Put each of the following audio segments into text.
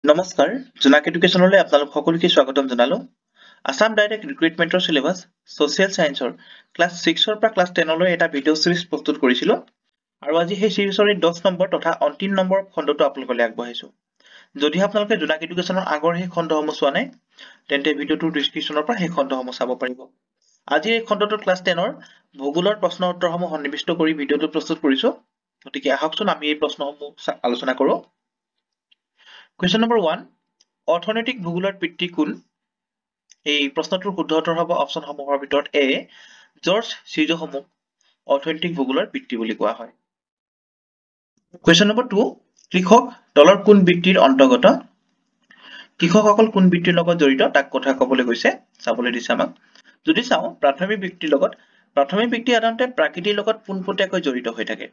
নমস্কাৰ, জোনাক এডুকেশ্যনলৈ আপোনালোক সকলোকে স্বাগতম জনালোঁ। আছাম ডাইৰেক্ট ৰিক্ৰুইটমেণ্টৰ চিলেবাছ ছ'চিয়েল ছায়েন্সৰ ক্লাছ 6ৰ পৰা ক্লাছ 10লৈ এটা ভিডিঅ' চিৰিজ প্ৰস্তুত কৰিছিলোঁ আৰু আজি সেই চিৰিজৰ এই 10 নম্বৰ তথা অন্তিম নম্বৰ খণ্ডটো আপোনালোকলৈ আগবঢ়াইছোঁ। যদি আপোনালোকে জোনাক এডুকেশ্যনৰ আগৰ সেই খণ্ডসমূহ চোৱা নাই, তেন্তে ভিডিঅ'টোৰ ডিছক্ৰিপশ্যনৰ পৰা সেই খণ্ডসমূহ চাব পাৰিব। আজি এই খণ্ডটোত ক্লাছ 10ৰ ভূগোলৰ প্ৰশ্ন উত্তৰসমূহ সন্নিৱিষ্ট কৰি ভিডিঅ'টো প্ৰস্তুত কৰিছোঁ। গতিকে আহকচোন আমি এই প্ৰশ্নসমূহ আলোচনা কৰোঁ। কুৱেশ্যন নম্বৰ 1, অৰ্থনৈতিক ভূগোলৰ পিতৃ কোন? এই প্ৰশ্নটোৰ শুদ্ধ উত্তৰ হ'ব অপশ্যনসমূহৰ ভিতৰত এ, জৰ্জ চিজসমূহ অৰ্থনৈতিক ভূগোলৰ পিতৃ বুলি কোৱা হয়। কুৱেশ্যন নম্বৰ 2, কৃষক দলৰ কোন বৃত্তিৰ অন্তৰ্গত? কৃষকসকল কোন বৃত্তিৰ লগত জড়িত তাক কথা ক'বলৈ গৈছে, চাবলৈ দিছে আমাক। যদি চাওঁ প্ৰাথমিক বৃত্তিৰ লগত, প্ৰাথমিক বৃত্তি সাধাৰণতে প্ৰাকৃতিৰ লগত পোনপটীয়াকৈ জড়িত হৈ থাকে।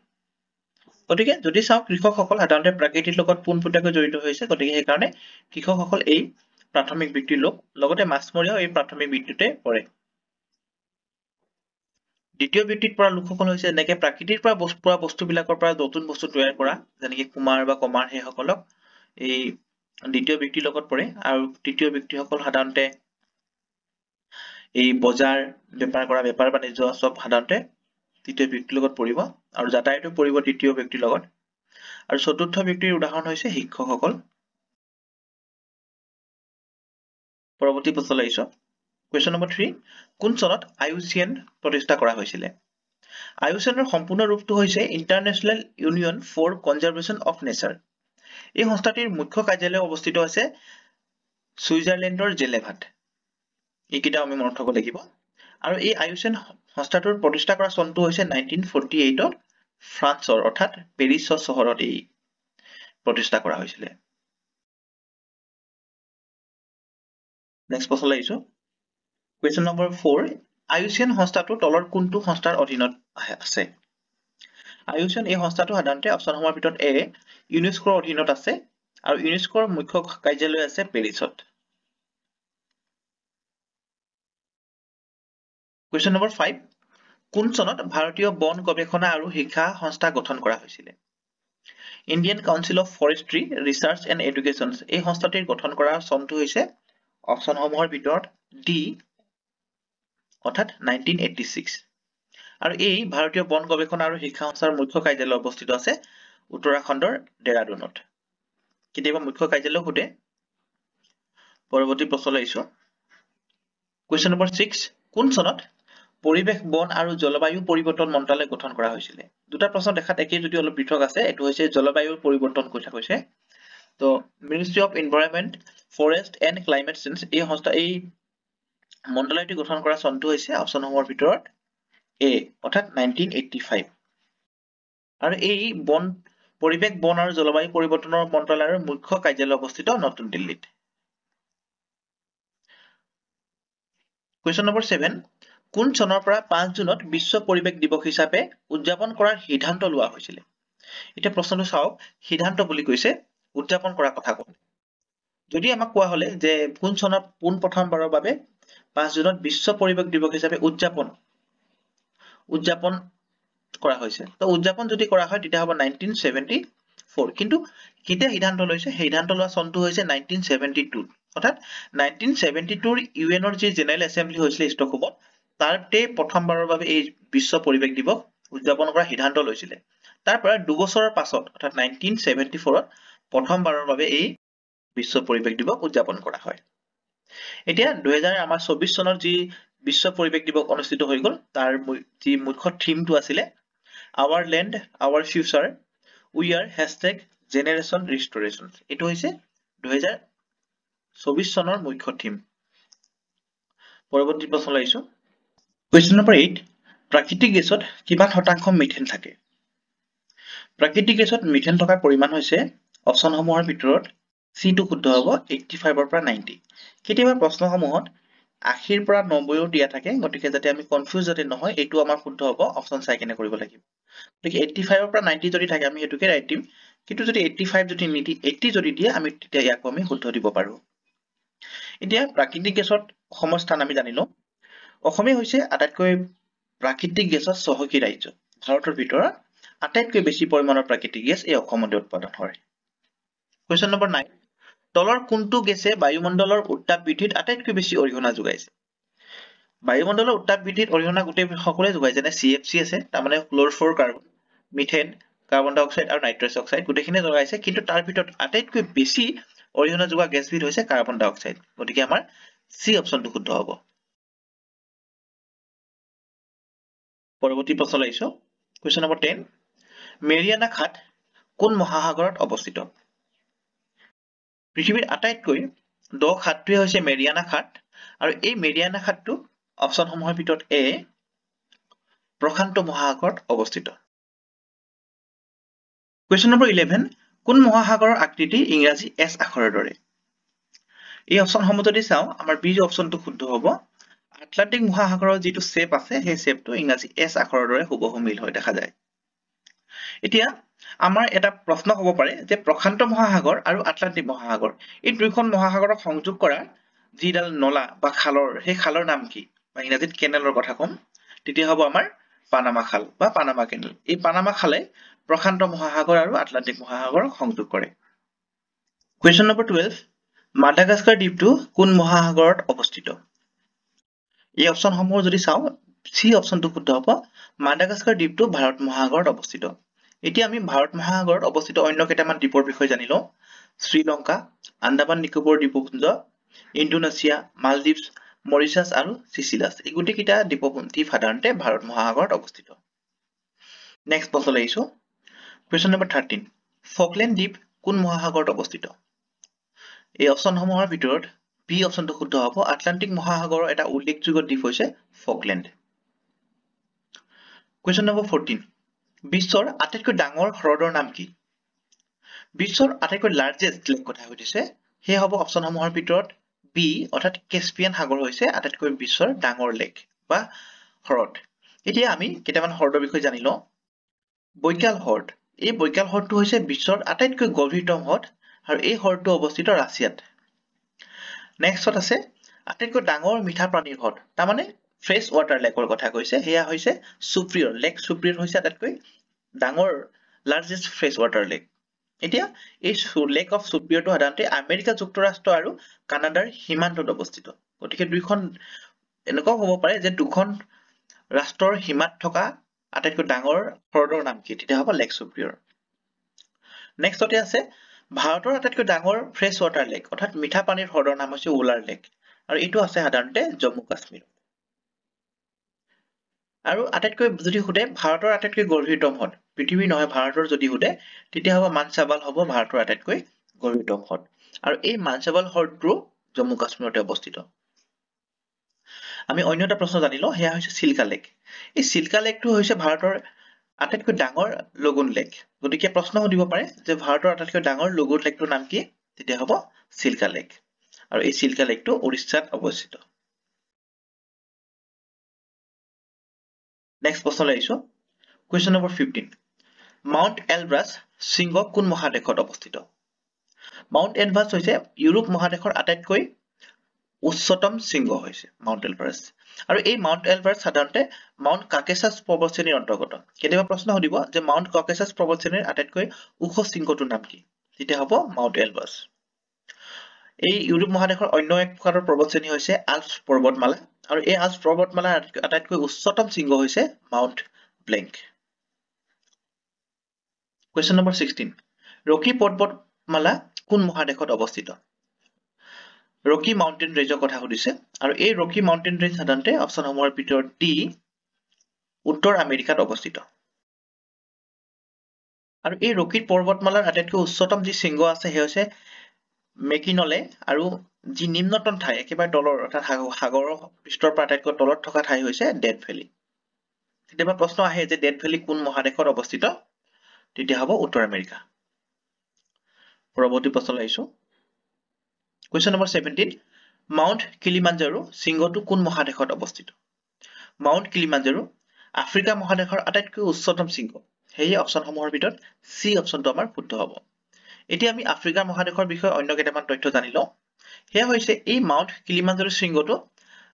গতিকে যদি চাওঁ কৃষকসকল সাধাৰণতে প্ৰাকৃতিৰ লগত পোনপটীয়াকৈ জড়িত হৈছে, গতিকে সেইকাৰণে কৃষকসকল এই প্ৰাথমিক বৃত্তিৰ লোক, লগতে মাছমৰীয়াও এই প্ৰাথমিক বৃত্তিতে পৰে। দ্বিতীয় বৃত্তিত পৰা লোকসকল হৈছে যেনেকে প্ৰাকৃতিৰ পৰা পোৱা বস্তুবিলাকৰ পৰা নতুন বস্তু তৈয়াৰ কৰা, যেনেকে কুমাৰ বা কমাৰ, সেইসকলক এই দ্বিতীয় বৃত্তিৰ লগত পৰে। আৰু তৃতীয় বৃত্তিসকল সাধাৰণতে এই বজাৰ বেপাৰ কৰা, বেপাৰ বাণিজ্য চব সাধাৰণতে তৃতীয় ব্যক্তিৰ লগত পৰিব, আৰু যাতায়াতো পৰিব তৃতীয় ব্যক্তিৰ লগত। আৰু চতুৰ্থ ব্যক্তিৰ উদাহৰণ হৈছে শিক্ষকসকল। পৰৱৰ্তী প্ৰশ্নলৈ আহিছো। কুৱেশ্যন নম্বৰ 3, কোন চনত IUCN প্ৰতিষ্ঠা কৰা হৈছিলে? IUCN ৰ সম্পূৰ্ণ ৰূপটো হৈছে International Union for Conservation of Nature. এই সংস্থাটিৰ মুখ্য কাৰ্যালয় অৱস্থিত আছে ছুইজাৰলেণ্ডৰ জেনেভাত। এইকেইটাও আমি মনত থব লাগিব। আৰু এই IUCN সংস্থাটোৰ প্ৰতিষ্ঠা কৰা চনটো হৈছে 1948ত ফ্ৰান্সৰ অৰ্থাৎ পেৰিছ চহৰত এই প্ৰতিষ্ঠা কৰা হৈছিলে। নেক্সট প্ৰশ্নলৈ আহিছো। কুৱেশ্যন নম্বৰ 4, IUCN সংস্থাটো তলৰ কোনটো সংস্থাৰ অধীনত আছে? IUCN এই সংস্থাটো সাধাৰণতে অপশ্যনসমূহৰ ভিতৰত এ, ইউনেস্কোৰ অধীনত আছে, আৰু ইউনেস্কোৰ মুখ্য কাৰ্যালয় আছে পেৰিছত। কুৱেশ্যন নম্বৰ 5, কোন চনত ভাৰতীয় বন গৱেষণা আৰু শিক্ষা সংস্থা গঠন কৰা হৈছিলে? Indian Council of Forestry Research and Education এই সংস্থাটিৰ গঠন কৰা চনটো হৈছে অপশ্যনসমূহৰ ভিতৰত ডি, অৰ্থাৎ 1986। আৰু এই ভাৰতীয় বন গৱেষণা আৰু শিক্ষা সংস্থাৰ মুখ্য কাৰ্যালয় অৱস্থিত আছে উত্তৰাখণ্ডৰ ডেৰাডুনত। কেতিয়াবা মুখ্য কাৰ্যালয় সোধে। পৰৱৰ্তী প্ৰশ্নলৈ আহিছো। কুৱেশ্যন নম্বৰ 6, কোন চনত পৰিৱেশ, বন আৰু জলবায়ু পৰিৱৰ্তন মন্ত্ৰালয় গঠন কৰা হৈছিলে? দুটা প্ৰশ্ন দেখাত একেই যদিও অলপ পৃথক আছে। এইটো হৈছে জলবায়ুৰ পৰিৱৰ্তন কথা কৈছে। তো Ministry of Environment, Forest and Climate Change এই সংস্থা, এই মন্ত্ৰালয়টি গঠন কৰা চনটো হৈছে অপশ্যনসমূহৰ ভিতৰত এ, অৰ্থাৎ 1985। আৰু এই বন, পৰিৱেশ, বন আৰু জলবায়ু পৰিৱৰ্তনৰ মন্ত্ৰালয়ৰ মুখ্য কাৰ্যালয় অৱস্থিত নতুন দিল্লীত। কুৱেশ্যন নম্বৰ 7, কোন চনৰ পৰা 5 জুনত বিশ্ব পৰিৱেশ দিৱস হিচাপে উদযাপন কৰাৰ সিদ্ধান্ত লোৱা হৈছিলে? এতিয়া প্ৰশ্নটো চাওক, সিদ্ধান্ত বুলি কৈছে, উদযাপন কৰাৰ কথা কোৱা। যদি আমাক কোৱা হলে যে কোন চনত পোন প্ৰথমবাৰৰ বাবে 5 জুনত বিশ্ব পৰিৱেশ দিৱস হিচাপে উদযাপন কৰা হৈছে, তো উদযাপন যদি কৰা হয় তেতিয়া হ'ব 1974। কিন্তু কেতিয়া সিদ্ধান্ত লৈছে? সিদ্ধান্ত লোৱা চনটো হৈছে 1972, অৰ্থাৎ 1972ৰ ইউ এনৰ যি জেনেৰেল এছেম্বলি হৈছিলে ষ্টকহোমত, তাতে প্ৰথমবাৰৰ বাবে এই বিশ্ব পৰিৱেশ দিৱস উদযাপন কৰাৰ সিদ্ধান্ত লৈছিলে। তাৰ পৰা দুবছৰৰ পাছত অৰ্থাৎ 1974ত প্ৰথমবাৰৰ বাবে এই বিশ্ব পৰিৱেশ দিৱস উদযাপন কৰা হয়। এতিয়া 2024 চনৰ যি বিশ্ব পৰিৱেশ দিৱস অনুষ্ঠিত হৈ গ'ল, তাৰ যি মুখ্য থিমটো আছিলে our land our future we are hashtag generation restoration, এইটো হৈছে 2024 চনৰ মুখ্য থিম। পৰৱৰ্তী প্ৰশ্নলৈ আহিছো। কুৱেশ্যন নম্বৰ 8, প্ৰাকৃতিক গেছত কিমান শতাংশ মিথেন থাকে? প্ৰাকৃতিক গেছত মিথেন থকাৰ পৰিমাণ হৈছে অপশ্যনসমূহৰ ভিতৰত চিটো শুদ্ধ হ'ব, 85ৰ পৰা 90। কেতিয়াবা প্ৰশ্নসমূহত 80ৰ পৰা 90ও দিয়া থাকে, গতিকে যাতে আমি কনফিউজ যাতে নহয়, এইটো আমাৰ শুদ্ধ হ'ব, অপশ্যন চাই কেনে কৰিব লাগিব। গতিকে 85ৰ পৰা 90 যদি থাকে আমি সেইটোকে ৰাইট দিম, কিন্তু যদি 85 যদি নিদি 80 যদি দিয়ে আমি তেতিয়া ইয়াকো আমি শুদ্ধ দিব পাৰো। এতিয়া প্ৰাকৃতিক গেছত অসমৰ স্থান আমি জানিলো। অসমেই হৈছে আটাইতকৈ প্ৰাকৃতিক গেছত চহকী ৰাজ্য। ভাৰতৰ ভিতৰত আটাইতকৈ বেছি পৰিমাণৰ প্ৰাকৃতিক গেছ এই অসমতে উৎপাদন হয়। কুৱেশ্যন নম্বৰ 9, তলৰ কোনটো গেছে বায়ুমণ্ডলৰ উত্তাপ বৃদ্ধিত আটাইতকৈ বেছি অৰিহণা যোগাইছে? বায়ুমণ্ডলৰ উত্তাপ বৃদ্ধিত অৰিহণা গোটেই সকলোৱে যোগাইছে, যেনে CFC আছে, তাৰমানে chlorofluorocarbon, methane, carbon dioxide আৰু নাইট্ৰাছ অক্সাইড গোটেইখিনি যোগাইছে, কিন্তু তাৰ ভিতৰত আটাইতকৈ বেছি অৰিহণা যোগোৱা গেছবিধ হৈছে কাৰ্বন ডাই অক্সাইড। গতিকে আমাৰ চি অপশ্যনটো শুদ্ধ হ'ব। পৰৱৰ্তী প্ৰশ্ন আহিছো, কুৱেশ্যন নম্বৰ 10, মেৰিয়ানা খাত কোন মহাসাগৰত অৱস্থিত? পৃথিৱীৰ আটাইতকৈ দ খাতটোৱে হৈছে মেৰিয়ানা খাত, আৰু এই মেৰিয়ানা খাতটো অপশ্যনসমূহৰ ভিতৰত এ প্ৰশান্ত মহাসাগৰত অৱস্থিত। কুৱেশ্যন নম্বৰ 11, কোন মহাসাগৰৰ আকৃতি ইংৰাজী এছ আখৰৰ দৰে? এই অপশ্যনসমূহ যদি চাওঁ আমাৰ বি অপশ্যনটো শুদ্ধ হ'ব। আটলাণ্টিক মহাসাগৰৰ যিটো শ্বেপ আছে সেই শ্বেপটো ইংৰাজী এছ আখৰৰ দৰে হুবহু মিল হৈ দেখা যায়। এতিয়া আমাৰ এটা প্ৰশ্ন হ'ব পাৰে যে প্ৰশান্ত মহাসাগৰ আৰু আটলাণ্টিক মহাসাগৰ এই দুইখন মহাসাগৰক সংযোগ কৰা যিডাল নলা বা খালৰ, সেই খালৰ নাম কি, বা ইংৰাজীত কেনেলৰ কথা ক'ম, তেতিয়া হ'ব আমাৰ পানামা খাল বা পানামা কেনেল। এই পানামা খালে প্ৰশান্ত মহাসাগৰ আৰু আটলাণ্টিক মহাসাগৰক সংযোগ কৰে। কুৱেশ্যন নম্বৰ 12, মাডাগাস্কাৰ দ্বীপটো কোন মহাসাগৰত অৱস্থিত? এই অপশ্যনসমূহ যদি চাওঁ চি অপশ্যনটো শুদ্ধ হ'ব। মাডাগাস্কাৰ দ্বীপটো ভাৰত মহাসাগৰত অৱস্থিত। এতিয়া আমি ভাৰত মহাসাগৰত অৱস্থিত অন্য কেইটামান দ্বীপৰ বিষয়ে জানি লওঁ। শ্ৰীলংকা, আন্দামান নিকোবৰ দ্বীপপুঞ্জ, ইণ্ডোনেছিয়া, মালদ্বীপ, মৰিচাছ আৰু চিচিলাছ, এই গোটেইকেইটা দ্বীপ সাধাৰণতে ভাৰত মহাসাগৰত অৱস্থিত। নেক্সট প্ৰশ্নলৈ আহিছো, কুৱেশ্যন নম্বৰ 13, ফকলেণ্ড দ্বীপ কোন মহাসাগৰত অৱস্থিত? এই অপশ্যনসমূহৰ ভিতৰত বি অপশ্যনটো শুদ্ধ হ'ব। আটলাণ্টিক মহাসাগৰৰ এটা উল্লেখযোগ্য দ্বীপ হৈছে ফকলেণ্ড। কুৱেশ্যন নম্বৰ 14, বিশ্বৰ আটাইতকৈ ডাঙৰ হ্ৰদৰ নাম কি? বিশ্বৰ আটাইতকৈ লাৰ্জেষ্ট লেক কথা সুধিছে, সেই হ'ব অপশ্যনসমূহৰ ভিতৰত বি অৰ্থাৎ কেস্পিয়ান সাগৰ হৈছে আটাইতকৈ বিশ্বৰ ডাঙৰ লেক বা হ্ৰদ। এতিয়া আমি কেইটামান হ্ৰদৰ বিষয়ে জানি লওঁ। বৈকাল হ্ৰদ, এই বৈকাল হ্ৰদটো হৈছে বিশ্বৰ আটাইতকৈ গভীৰতম হ্ৰদ আৰু এই হ্ৰদটো অৱস্থিত ৰাছিয়াত। নেক্সটত আছে আটাইতকৈ ডাঙৰ মিঠা পানীৰ হ্ৰদ, তাৰমানে ফ্ৰেছ ৱাটাৰ লেকৰ কথা কৈছে, সেয়া হৈছে চুপ্ৰিয়ৰ লেক। চুপ্ৰিয়ৰ হৈছে আটাইতকৈ ডাঙৰ লাৰ্জেষ্ট ফ্ৰেছ ৱাটাৰ লেক। এতিয়া এই লেক অফ চুপ্ৰিয়ৰটো সাধাৰণতে আমেৰিকা যুক্তৰাষ্ট্ৰ আৰু কানাডাৰ সীমান্তত অৱস্থিত। গতিকে দুইখন এনেকুৱাও হ'ব পাৰে যে দুখন ৰাষ্ট্ৰৰ সীমাত থকা আটাইতকৈ ডাঙৰ হ্ৰদৰ নাম কি, তেতিয়া হ'ব লেক চুপ্ৰিয়ৰ। নেক্সটতে আছে ভাৰতৰ আটাইতকৈ ডাঙৰ ফ্ৰেছ ৱাটাৰ লেক অৰ্থাৎ মিঠা পানীৰ হ্ৰদৰ নাম হৈছে উলাৰ লেক, আৰু এইটো আছে সাধাৰণতে জম্মু কাশ্মীৰত। আৰু আটাইতকৈ যদি সোধে ভাৰতৰ আটাইতকৈ গভীৰতম হ্ৰদ, পৃথিৱীৰ নহয় ভাৰতৰ যদি সোধে, তেতিয়া হ'ব মানচাবাল হ'ব ভাৰতৰ আটাইতকৈ গভীৰতম হ্ৰদ, আৰু এই মানচাবাল হ্ৰদটো জম্মু কাশ্মীৰতে অৱস্থিত। আমি অন্য এটা প্ৰশ্ন জানি লওঁ, সেয়া হৈছে চিল্কা লেক। এই চিল্কা লেকটো হৈছে ভাৰতৰ আটাইতকৈ ডাঙৰ লগুন লেক। গতিকে প্ৰশ্ন সুধিব পাৰে যে ভাৰতৰ আটাইতকৈ ডাঙৰ লগুন লেকটোৰ নাম কি, তেতিয়া হ'ব চিল্কা লেক, আৰু এই চিল্কা লেকটো উৰিষ্যাত অৱস্থিত। নেক্সট প্ৰশ্নলৈ আহিছো, কুৱেশ্যন নম্বৰ 15, মাউণ্ট এলব্ৰাছ শৃংগ কোন মহাদেশত অৱস্থিত? মাউণ্ট এলব্ৰাছ হৈছে ইউৰোপ মহাদেশৰ আটাইতকৈ উচ্চতম শৃংগ হৈছে মাউণ্ট এলব্ৰাছ, আৰু এই মাউণ্ট এলব্ৰাছ সাধাৰণতে মাউণ্ট কাকেচাছ পৰ্বতশ্ৰেণীৰ অন্তৰ্গত। কেতিয়াবা প্ৰশ্ন সুধিব যে মাউণ্ট কাকেচাছ পৰ্বতশ্ৰেণীৰ আটাইতকৈ ওখ শৃংগটোৰ নাম কি, তেতিয়া হ'ব মাউণ্ট এলব্ৰাছ। এই ইউৰোপ মহাদেশৰ অন্য এক প্ৰকাৰৰ পৰ্বতশ্ৰেণী হৈছে আল্পছ পৰ্বতমালা, আৰু এই আল্পছ পৰ্বতমালাৰ আটাইতকৈ উচ্চতম শৃংগ হৈছে Mount Blanc. Question number 16, Rocky পৰ্বতমালা কোন মহাদেশত অৱস্থিত? ৰকি মাউণ্টেইন ৰেঞ্জৰ কথা সুধিছে, আৰু এই ৰকি মাউণ্টেইন ৰেঞ্জ সাধাৰণতে অপশ্যনসমূহৰ ভিতৰত ডি উত্তৰ আমেৰিকাত অৱস্থিত। আৰু এই ৰকি পৰ্বতমালাৰ আটাইতকৈ উচ্চতম যি শৃংগ আছে সেই হৈছে মেকিনলে, আৰু যি নিম্নতম ঠাই একেবাৰে তলৰ অৰ্থাৎ সাগৰৰ পৃষ্ঠৰ পৰা আটাইতকৈ তলত থকা ঠাই হৈছে ডেড ভেলী। কেতিয়াবা প্ৰশ্ন আহে যে ডেড ভেলী কোন মহাদেশত অৱস্থিত, তেতিয়া হ'ব উত্তৰ আমেৰিকা। পৰৱৰ্তী প্ৰশ্নলৈ আহিছো, কুৱেশ্যন নম্বৰ 17, মাউণ্ট কিলিমাঞ্জাৰো শৃংগটো কোন মহাদেশত অৱস্থিত? মাউণ্ট কিলিমাঞ্জাৰো আফ্ৰিকা মহাদেশৰ আটাইতকৈ উচ্চতম শৃংগ, সেয়ে অপশ্যনসমূহৰ ভিতৰত চি অপশ্যনটো আমাৰ শুদ্ধ হ'ব। এতিয়া আমি আফ্ৰিকা মহাদেশৰ বিষয়ে অন্য কেইটামান তথ্য জানি লওঁ। সেয়া হৈছে এই মাউণ্ট কিলিমাঞ্জাৰো শৃংগটো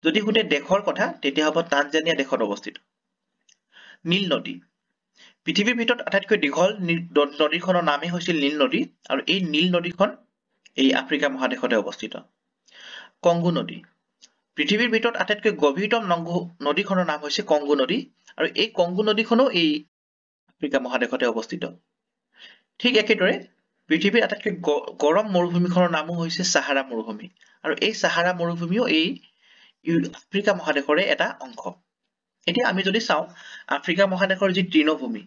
যদি সোধে দেশৰ কথা, তেতিয়া হ'ব তানজানিয়া দেশত অৱস্থিত। নীল নদী, পৃথিৱীৰ ভিতৰত আটাইতকৈ দীঘল নদীখনৰ নামেই হৈছিল নীল নদী, আৰু এই নীল নদীখন এই আফ্ৰিকা মহাদেশতে অৱস্থিত। কংগো নদী, পৃথিৱীৰ ভিতৰত আটাইতকৈ গভীৰতম নদীখনৰ নাম হৈছে কংগো নদী আৰু এই কংগো নদীখনো এই আফ্ৰিকা মহাদেশতে অৱস্থিত। ঠিক একেদৰে পৃথিৱীৰ আটাইতকৈ গৰম মৰুভূমিখনৰ নামো হৈছে চাহাৰা মৰুভূমি আৰু এই চাহাৰা মৰুভূমিও এই আফ্ৰিকা মহাদেশৰে এটা অংশ। এতিয়া আমি যদি চাওঁ আফ্ৰিকা মহাদেশৰ যি তৃণভূমি,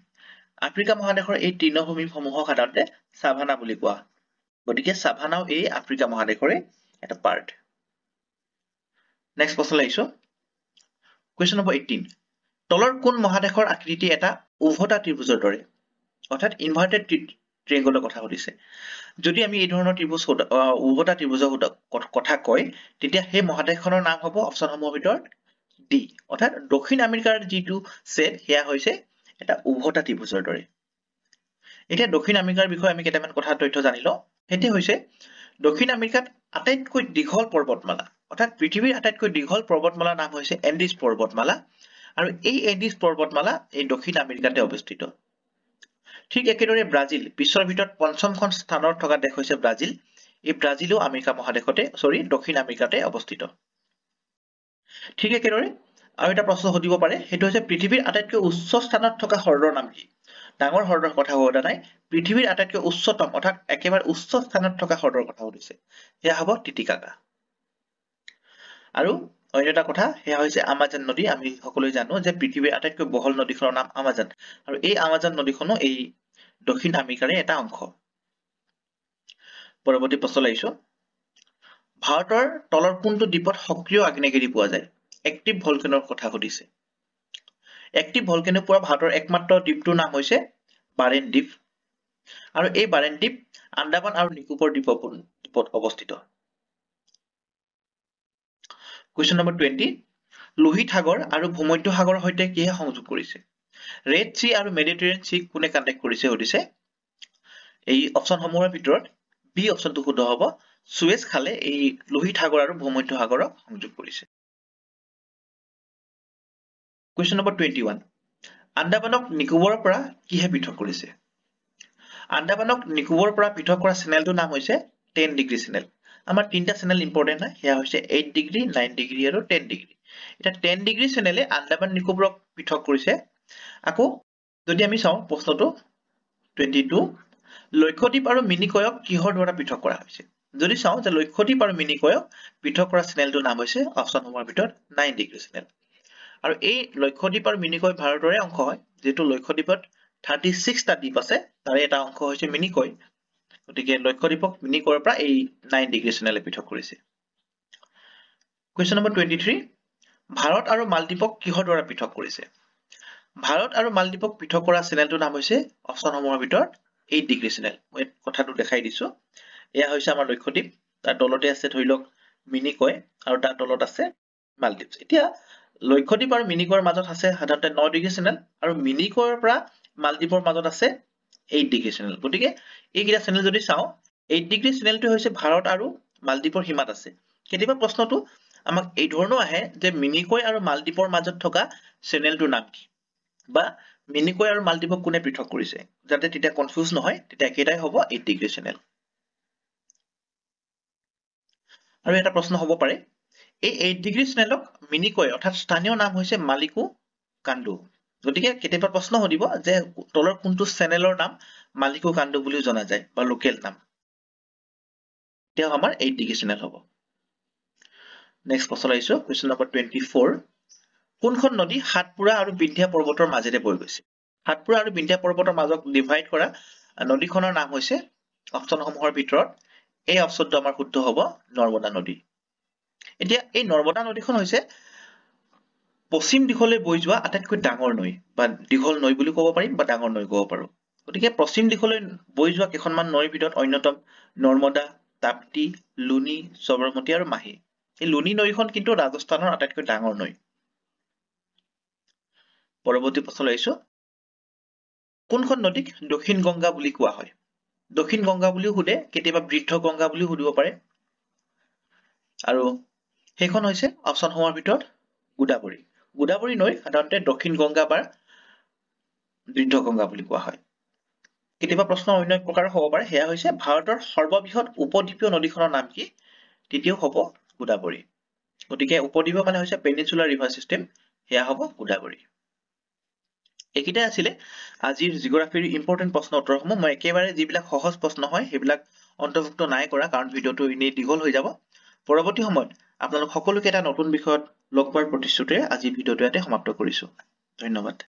আফ্ৰিকা মহাদেশৰ এই তৃণভূমিসমূহক সাধাৰণতে চাভানা বুলি কোৱা, গতিকে চাভানাও এই আফ্ৰিকা মহাদেশৰে এটা পাৰ্ট। নেক্সট প্ৰশ্ন আহিছো, কুৱেশ্যন নম্বৰ 18, তলৰ কোন মহাদেশৰ আকৃতি এটা উভতা ত্ৰিভুজৰ দৰে, অৰ্থাৎ ইনভাৰ্টেড ট্ৰিয়েংগলৰ কথা সুধিছে। যদি আমি এই ধৰণৰ ত্ৰিভুজ উভতা ত্ৰিভুজৰ কথা কয় তেতিয়া সেই মহাদেশখনৰ নাম হ'ব অপশ্যনসমূহৰ ভিতৰত ডি, অৰ্থাৎ দক্ষিণ আমেৰিকাৰ যিটো ছেট সেয়া হৈছে এটা উভতা ত্ৰিভুজৰ দৰে। এতিয়া দক্ষিণ আমেৰিকাৰ বিষয়ে আমি কেইটামান কথা তথ্য জানি লওঁ। সেইটো হৈছে দক্ষিণ আমেৰিকাত আটাইতকৈ দীঘল পৰ্বতমালা, অৰ্থাৎ পৃথিৱীৰ আটাইতকৈ দীঘল পৰ্বতমালাৰ নাম হৈছে এণ্ডিজ পৰ্বতমালা আৰু এই এণ্ডিজ পৰ্বতমালা এই দক্ষিণ আমেৰিকাতে অৱস্থিত। ঠিক একেদৰে ব্ৰাজিল, বিশ্বৰ ভিতৰত পঞ্চমখন স্থানত থকা দেশ হৈছে ব্ৰাজিল। এই ব্ৰাজিলো আমেৰিকা মহাদেশতে দক্ষিণ আমেৰিকাতে অৱস্থিত। ঠিক একেদৰে আৰু এটা প্ৰশ্ন সুধিব পাৰে, সেইটো হৈছে পৃথিৱীৰ আটাইতকৈ উচ্চ স্থানত থকা হ্ৰদৰ নাম কি? ডাঙৰ হ্ৰদৰ কথা সোধা নাই, পৃথিৱীৰ আটাইতকৈ উচ্চতম অৰ্থাৎ একেবাৰে উচ্চ স্থানত থকা হ্ৰদৰ কথা সুধিছে, সেয়া হ'ব টিটিকাকা। আৰু অন্য এটা কথা সেয়া হৈছে আমাজন নদী। আমি সকলোৱে জানো যে পৃথিৱীৰ আটাইতকৈ বহল নদীখনৰ নাম আমাজন আৰু এই আমাজন নদীখনো এই দক্ষিণ আমেৰিকাৰে এটা অংশ। পৰৱৰ্তী প্ৰশ্ন আহিছো, ভাৰতৰ তলৰ কোনটো দ্বীপত সক্ৰিয় আগ্নেয়গিৰি পোৱা যায়? এক্টিভ ভলকেনৰ কথা সুধিছে। এক্টিভ ভলকেনো পোৱা ভাৰতৰ একমাত্ৰ দ্বীপটোৰ নাম হৈছে বাৰেন দ্বীপ আৰু এই বাৰেন দ্বীপ আন্দামান আৰু নিকোবৰ দ্বীপত অৱস্থিত। কুৱেশ্যন নম্বৰ 20, লোহিত সাগৰ আৰু ভূমধ্য সাগৰৰ সৈতে কিহে সংযোগ কৰিছে? ৰেড চি আৰু মেডিটেৰিয়ান চি কোনে কানেক্ট কৰিছে সুধিছে। এই অপশ্যনসমূহৰ ভিতৰত বি অপশ্যনটো শুদ্ধ হ'ব, চুৱেজ খালে এই লোহিত সাগৰ আৰু ভূমধ্য সাগৰক সংযোগ কৰিছে। কুৱেশ্যন নম্বৰ 21, আন্দামানক নিকোবৰৰ পৰা কিহে পৃথক কৰিছে? আন্দামানক নিকোবৰৰ পৰা পৃথক কৰা চেনেলটোৰ নাম হৈছে 10 ডিগ্ৰী চেনেল। আমাৰ তিনিটা চেনেল ইম্পৰ্টেণ্ট হয়, সেয়া হৈছে 8 ডিগ্ৰী, 9 ডিগ্ৰী আৰু 10 ডিগ্ৰী। এতিয়া 10 ডিগ্ৰী চেনেলে আন্দামান নিকোবৰক পৃথক কৰিছে। আকৌ যদি আমি চাওঁ প্ৰশ্নটো 22, লক্ষদ্বীপ আৰু মিনিকয়ক কিহৰ দ্বাৰা পৃথক কৰা হৈছে? যদি চাওঁ যে লক্ষদ্বীপ আৰু মিনিকয়ক পৃথক কৰা চেনেলটোৰ নাম হৈছে অপশ্যনসমূহৰ ভিতৰত 9 ডিগ্ৰী চেনেল। আৰু এই লক্ষদ্বীপ আৰু মিনিকয় ভাৰতৰে অংশ হয়, যিহেতু লক্ষদ্বীপত 36টা দ্বীপ আছে, তাৰে এটা অংশ হৈছে মিনিকয়। গতিকে লক্ষদ্বীপক মিনিকয়ৰ পৰা এই 9 ডিগ্ৰী চেনেলে পৃথক কৰিছে। কুৱেশ্যন নম্বৰ 23, ভাৰত আৰু মালদ্বীপক কিহৰ দ্বাৰা পৃথক কৰিছে? ভাৰত আৰু মালদ্বীপক পৃথক কৰা চেনেলটোৰ নাম হৈছে অপশ্যনসমূহৰ ভিতৰত 8 ডিগ্ৰী চেনেল। মই কথাটো দেখাই দিছো। এয়া হৈছে আমাৰ লক্ষদ্বীপ, তাৰ তলতে আছে ধৰি লওক মিনিকয় আৰু তাৰ তলত আছে মালদ্বীপ। এতিয়া লক্ষদ্বীপ আৰু মিনিকয়ৰ মাজত আছে সাধাৰণতে 9 ডিগ্ৰী চেনেল আৰু মিনিকয়ৰ পৰা মালদ্বীপৰ মাজত আছে 8 ডিগ্ৰী চেনেল। গতিকে এইকেইটা চেনেল যদি চাওঁ, 8 ডিগ্ৰী চেনেলটো হৈছে ভাৰত আৰু মালদ্বীপৰ সীমাত আছে। কেতিয়াবা প্ৰশ্নটো আমাক এই ধৰণেও আহে যে মিনিকয় আৰু মালদ্বীপৰ মাজত থকা চেনেলটোৰ নাম কি, বা মিনিকয় আৰু মালদ্বীপক কোনে পৃথক কৰিছে, যাতে তেতিয়া কনফিউজ নহয়, তেতিয়া একেটাই হ'ব 8 ডিগ্ৰী চেনেল। আৰু এটা প্ৰশ্ন হ'ব পাৰে, এই 8 ডিগ্ৰী চেনেলক মিনিকয় অৰ্থাৎ স্থানীয় নাম হৈছে মালিকু কাণ্ডু। গতিকে কেতিয়াবা প্ৰশ্ন সুধিব যে তলৰ কোনটো চেনেলৰ নাম মালিকু কাণ্ডু বুলিও জনা যায় বা লোকেল নাম, তেওঁ আমাৰ 8 ডিগ্ৰী চেনেল হ'ব। নেক্সট প্ৰশ্ন আহিছো, কুৱেশ্যন নম্বৰ 24, কোনখন নদী সাতপুৰা আৰু বিন্ধ্যা পৰ্বতৰ মাজেৰে বৈ গৈছে? সাতপুৰা আৰু বিন্ধ্যা পৰ্বতৰ মাজক ডিভাইড কৰা নদীখনৰ নাম হৈছে অপশ্যনসমূহৰ ভিতৰত এই অপশ্যনটো আমাৰ শুদ্ধ হ'ব, নৰ্মদা নদী। এতিয়া এই নৰ্মদা নদীখন হৈছে পশ্চিম দিশলৈ বৈ যোৱা আটাইতকৈ ডাঙৰ নৈ বা দীঘল নৈ বুলি ক'ব পাৰিম বা ডাঙৰ নৈ ক'ব পাৰো। গতিকে পশ্চিম দিশলৈ বৈ যোৱা কেইখনমান নৈৰ ভিতৰত অন্যতম নৰ্মদা, তাপ্তি, লুনি, সবৰমতী আৰু মাহী। এই লুনি নৈখন কিন্তু ৰাজস্থানৰ আটাইতকৈ ডাঙৰ নৈ। পৰৱৰ্তী প্ৰশ্নলৈ আহিছো, কোনখন নদীক দক্ষিণ গংগা বুলি কোৱা হয়? দক্ষিণ গংগা বুলিও সোধে, কেতিয়াবা বৃদ্ধ গংগা বুলিও সুধিব পাৰে। আৰু সেইখন হৈছে অপশ্যনসমূহৰ ভিতৰত গোদাবৰী। গোদাবৰী নৈ সাধাৰণতে দক্ষিণ গংগা বা বৃদ্ধ গংগা বুলি কোৱা হয়। কেতিয়াবা প্ৰশ্ন অন্য এক প্ৰকাৰৰ হ'ব পাৰে, সেয়া হৈছে ভাৰতৰ সৰ্ববৃহৎ উপদ্বীপীয় নদীখনৰ নাম কি? তেতিয়াও হ'ব গোদাবৰী। গতিকে উপদ্বীপীয় মানে হৈছে পেনিনচুলাৰ ৰিভাৰ চিষ্টেম, সেয়া হ'ব গোদাবৰী। এইকেইটাই আছিলে আজিৰ জিঅ'গ্ৰাফীৰ ইম্পৰ্টেণ্ট প্ৰশ্ন উত্তৰসমূহ। মই একেবাৰে যিবিলাক সহজ প্ৰশ্ন হয় সেইবিলাক অন্তৰ্ভুক্ত নাই কৰা, কাৰণ ভিডিঅ'টো এনেই দীঘল হৈ যাব। পৰৱৰ্তী সময়ত আপোনালোক সকলোকে এটা নতুন বিষয়ত লগ পোৱাৰ প্ৰতিশ্ৰুতিৰে আজি ভিডিঅ'টো ইয়াতে সমাপ্ত কৰিছো। ধন্যবাদ।